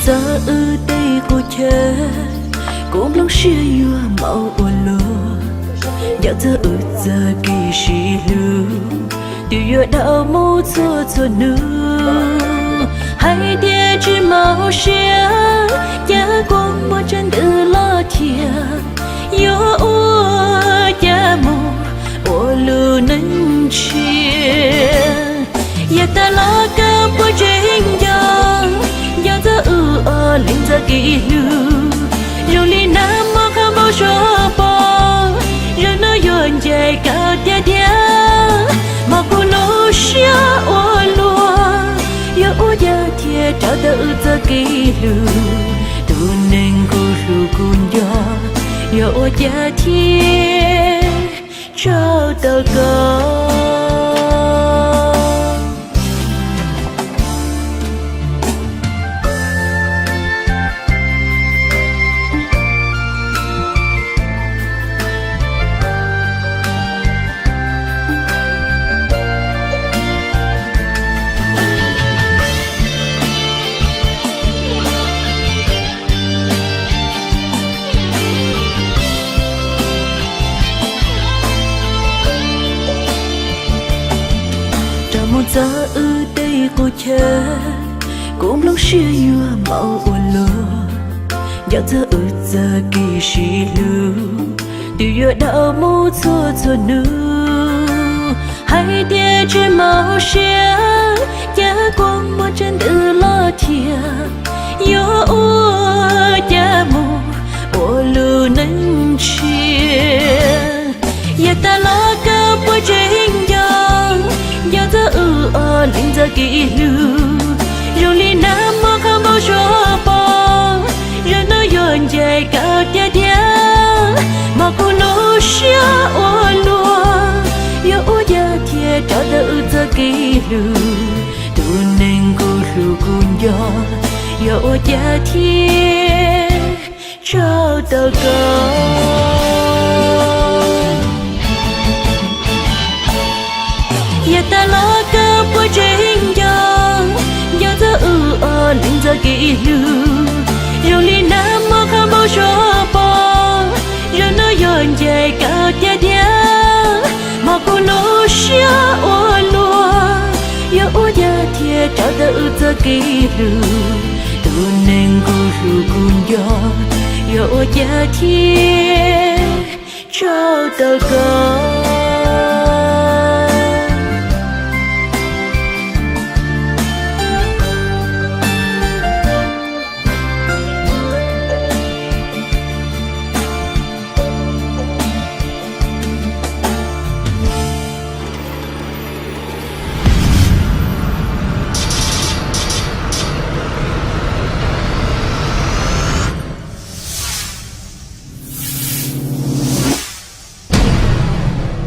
Txog wb tej qub chaw, kuv nplooj siab yuav maum ua luaj. Nco txog wb txoj kev sib hlub, twb yuav dhau mus txhua txhua hnub. Hais tias tsis mob siab, cas kua muag tsawg ntws los thiab, yuav ua cas mus ua lub neej tshiab. Yav tas los koj puas tseem nco, nco txog wb ob leeg txoj kev hlub. Zoo li nag hmo qhov npau suav poob, zaum no yuav ncaim koj tiag tiag. Hmo kuv lub siab ua luaj, yuav ua cas thiaj rau tau wb txoj kev hlub. Tus neeg kuv hlub kuv nco, yuav ua cas thiaj rau tau koj. Rau mus txog wb tej qub chaw, kuv nplooj siab yuav maum ua luaj. Nco txog wb txoj kev sib hlub, twb yuav dhau mus txhua txhua hnub. Hais tias tsis mob siab, cas kua muag tsawg ntws los thiab, yuav ua cas mus ua lub neej tshiab. Yav tas los koj puas tseem nco, nco txog wb ob leeg txoj kev hlub. Zoo li nag hmo qhov npau suav poob, zaum no yuav ncaim koj tiag tiag. Hmo kuv lub siab ua luaj, yuav ua cas thiaj rau tau wb txoj kev hlub. Tus neeg kuv hlub kuv nco, yuav ua cas thiaj rau tau koj. Yav tas los koj puas tseem nco, nco txog wb ob leeg txoj kev hlub. Zoo li nag hmo qhov npau suav poob, zaum no yuav ncaim koj tiag tiag. Hmo kuv lub siab ua luaj, yuav ua cas thiaj rau tau wb txoj kev hlub. Tus neeg kuv hlub kuv nco, yuav ua cas thiaj rau tau koj.